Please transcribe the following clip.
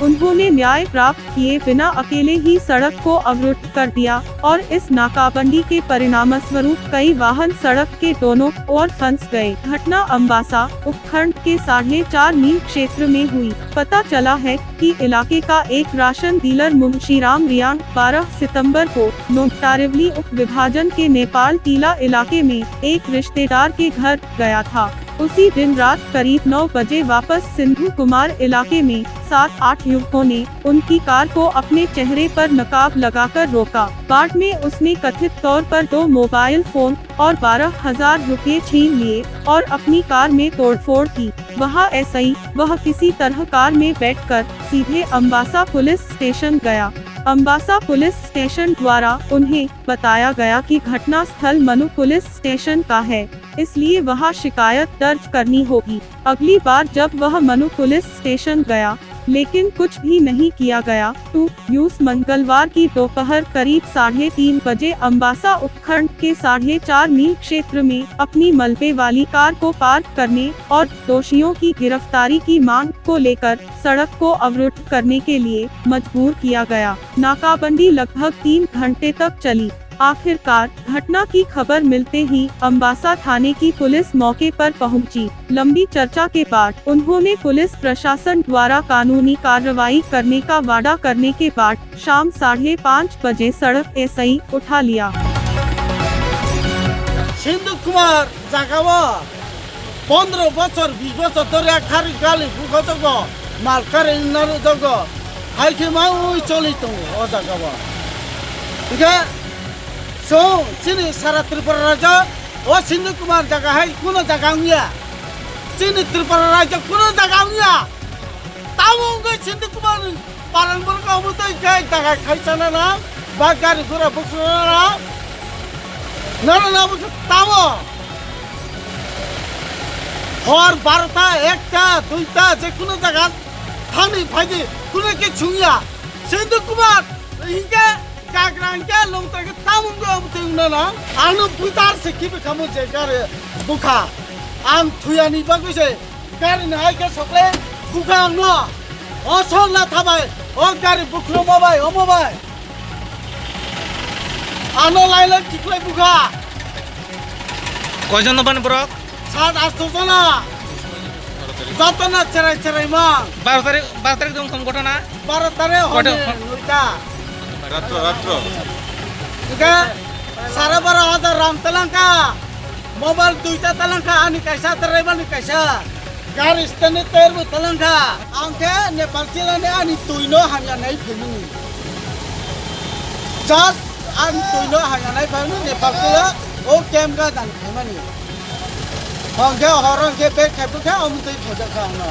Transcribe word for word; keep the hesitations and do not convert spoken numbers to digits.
उन्होंने न्याय प्राप्त किए बिना अकेले ही सड़क को अवरुद्ध कर दिया और इस नाकाबंदी के परिणामस्वरूप कई वाहन सड़क के दोनों ओर फंस गए। घटना अम्बासा उपखंड के साढ़े चार मील क्षेत्र में हुई। पता चला है कि इलाके का एक राशन डीलर मुंशीराम रियांग बारह सितंबर को नोंगटारिवली उप विभाजन के नेपाल टीला इलाके में एक रिश्तेदार के घर गया था। उसी दिन रात करीब नौ बजे वापस सिंधु कुमार इलाके में सात आठ युवकों ने उनकी कार को अपने चेहरे पर नकाब लगाकर रोका। बाद में उसने कथित तौर पर दो मोबाइल फोन और बारह हजार रुपये छीन लिए और अपनी कार में तोड़फोड़ की। वहां ऐसा ही वह किसी तरह कार में बैठकर सीधे अम्बासा पुलिस स्टेशन गया। अम्बासा पुलिस स्टेशन द्वारा उन्हें बताया गया कि घटना स्थल मनु पुलिस स्टेशन का है, इसलिए वहां शिकायत दर्ज करनी होगी। अगली बार जब वह मनु पुलिस स्टेशन गया, लेकिन कुछ भी नहीं किया गया, तो यूस मंगलवार की दोपहर करीब साढ़े तीन बजे अम्बासा उपखंड के साढ़े चार मील क्षेत्र में अपनी मलबे वाली कार को पार्क करने और दोषियों की गिरफ्तारी की मांग को लेकर सड़क को अवरुद्ध करने के लिए मजबूर किया गया। नाकाबंदी लगभग तीन घंटे तक चली। आखिरकार घटना की खबर मिलते ही अम्बासा थाने की पुलिस मौके पर पहुंची। लंबी चर्चा के बाद उन्होंने पुलिस प्रशासन द्वारा कानूनी कार्रवाई करने का वादा करने के बाद शाम साढ़े पाँच बजे सड़क ऐसे ही उठा लिया। Sindhu Kumar jaga o pondro bochor, bish bochor dhori a khari gali bukhotogo, mal kari narutogo, hai khe ma ui choli tongo o jaga o. Hingkhe chwng chini sara Tripura rajyo o Sindhu Kumar jaga hai kuno jaga wngya. Chini Tripura rajyo kuno jaga wngya. Tamo wngkhe Sindhu Kumar ni parang borok omo tei khe daga khai chana na, ba gari gura bukhna na, nana na bo khe tamo. Hor barota, ekta, duita, je kuno jaga thani phaidi, kuno khe chungya. Sindhu Kumar hingkhe gagra hingkhe longtra khe tamo wngkhe omo tei wngna na. Ano butar se kibi khamu je gari bukha. Ang thuyani bagwi se. Gari ni hai khe sokle bukha ang no. O sor la thabai. O gari bukhlo mo bai, omo bai. Ano lai lai tiklai bukha. Koijon no bani borok? Sat asto jona. Joto na cherai cherai mang. Baro tarik, baro tarik dong thong gotona? Baro tarik honi noita. Ratro, ratro. Hingkhe sare baro hajar rang talangkha. Mobile duita talangkha, ani kaisa, driver ni kaisa. Gari stand ni toyer bo talangkha. Ang khe Nepal chila ni ani twi no hamya nai phaimani. Just ani twi no hamya nai phaimani Nepal chila o camp ga dan phaimani. Hong khe hor hong khe bag khai bwkha omo twi khajak kha ang no.